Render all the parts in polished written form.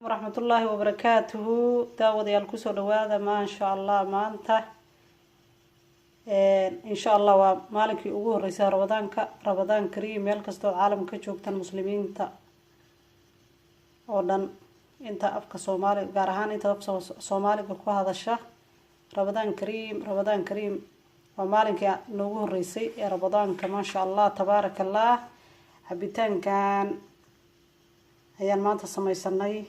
Waraxmatullaahi wabarakaatuhu. Daawadayaal, kusoo dhawaada. Maasha Allah, maanta insha Allah waa maalinkii ugu horreysay Ramadaanka. Ramadaan kariim meel kastoo caalamka ka joogtaan, muslimiinta oo dhan, inta afka Soomaaliga, gaar ahaan inta afka Soomaaliga ku hadasha. Ramadaan kariim, Ramadaan kariim. Waa maalinkii noogu horreysay ee Ramadaanka. Maasha Allah, tabaaraka Allah. Cabitaankan ayaan maanta sameysanay,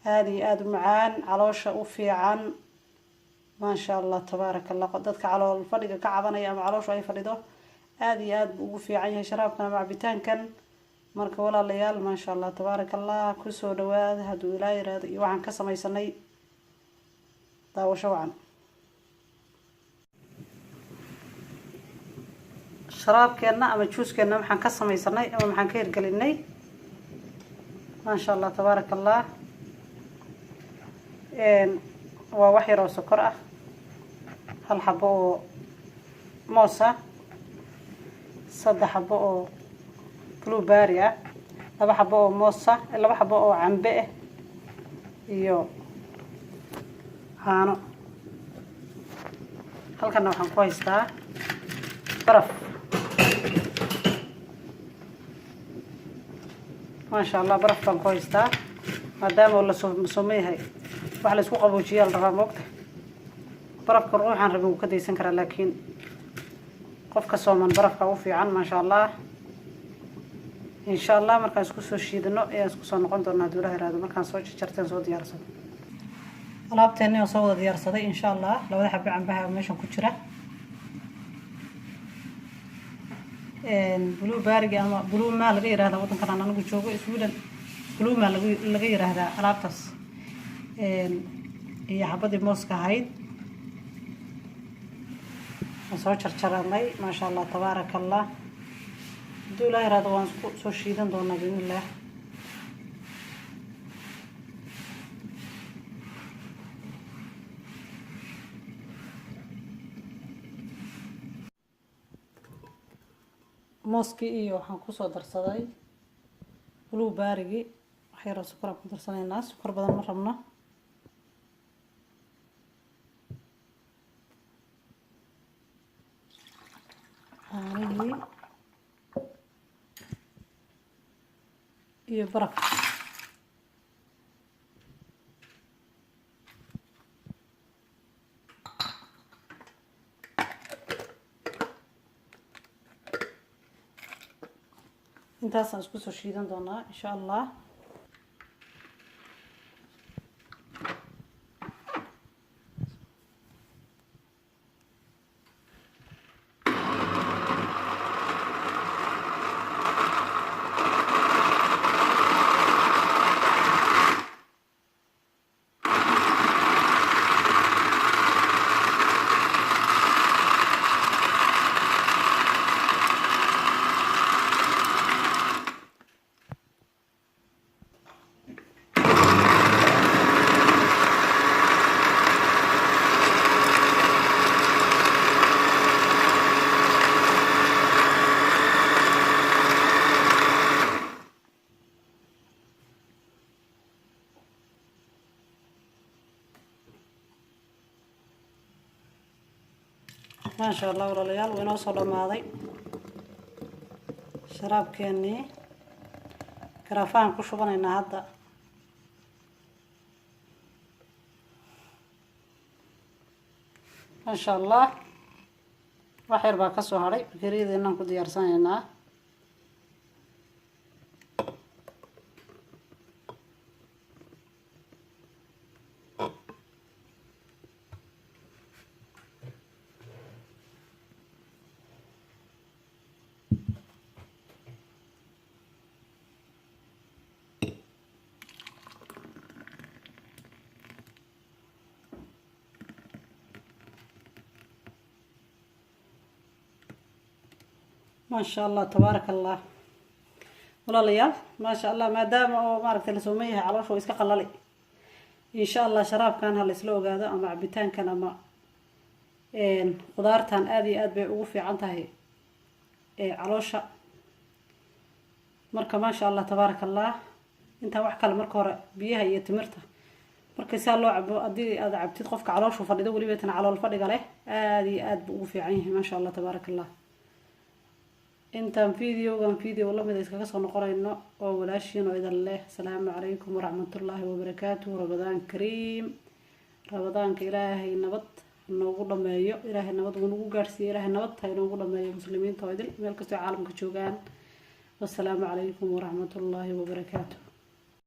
aada iyo aada u macaan, caloosha u fiican. Maasha Allah, tabaaraka Allah. Dadka calool fadhiga ka cabanaya ama calooshu ay fadhido, aada iyo aada buu ugu fiican yahay sharaabkan ama cabitaankan. Marka walaalayaal, maasha Allah, tabaaraka Allah, kusoo dhawaada hadduu Ilaa yiraahdo iyo waxaan ka sameysanay. Daawasho wacan. Sharaabkeenna ama juuskeenna maxaan ka sameysanay ama maxaan ka hirgelinay? Maasha Allah, tabaaraka Allah. Waa wax yar oo sokor ah, hal xabo oo moos ah, 3 xabo oo blueberry ah, 2 xabo oo moos ah, 2 xabo oo cambe ah iyo caano. Halkanna waxaan ku haystaa baraf. Maasha Allah, baraf baan ku haystaa. Maadaama oo la sooma yahay, wax la isku qaboojiyaa la rabaa, moogta. Barafka ruuxaan rabin wuu ka daysan karaa, laakiin qofka sooman barafka u fiican. Maasha Allah, insha Allah markaan isku soo shiidano ayaan isku soo noqon doonaa hadduu Ilaah iraado, markaan soo jarjarteen, soo diyaarsado alaabteeni oo soo wada diyaarsaday. Insha Allah, labada xabe cambaha meeshan ku jira, blueberryga ama blomma laga yiraahdaa waddankan aan anigu joogo, Sweden, blomma laga yiraahdaa alaabtaas, iyo xabadii mooska ahayd waan soo jarjaranay. Maasha Allah, tabaaraka Allah. Hadduu Ilaah yiraahdo, waan isku soo shiidan doonaa biidnillaah. Mooskii iyo waxaan kusoo darsaday blueberrygii. Wax yaroo sokor aan ku darsanaynaa, sokor badan ma rabno. Caanihii iyo baraf. Intaasaan isku soo shiidan doonaa insha Allah. Maasha Allah, walaalayaal, wuu inoo soo dhamaaday sharaabkeenii. Garaafahan ku shubanaynaa hadda. Maasha Allah, wax yar baa kasoo hadhay, bakeriyadeenaan ku diyaarsanaynaa. Maasha Allah, tabaaraka Allah. Walaalayaal, maasha Allah, maadaama oo maaragtay la sooman yahay, caloosha waa iska qalali. Insha Allah, sharaabkan ha la isla ogaado ama cabitaankan ama khudaartan aada iyo aad bay ugu fiican tahay caloosha. Marka maasha Allah, tabaaraka Allah. Intaa wax kale, marka hore biyaha iyo timirta markay saa loo cabo, haddii aad cabtid, qofka calooshu fadhido, weliba tan calool fadhiga leh, aada iyo aada buu ugu fiican yahay. Maasha Allah, tabaaraka Allah. Intaan videogan video lamida iskaga soo noqonayno, oo walaashiin oo idin leh, asalaamu calaykum waraxmatullaahi wabarakaatuh. Ramadaan kariim. Ramadaanka Ilaahay nabad noogu dhameeyo. Ilaahay nabad wuu nagu gaadhsiiye, Ilaahay nabad ha inoogu dhameeyo, muslimiinta oo idil meel kastoo caalamka joogaan. Wasalaamu calaykum waraxmatullaahi wabarakaatuh.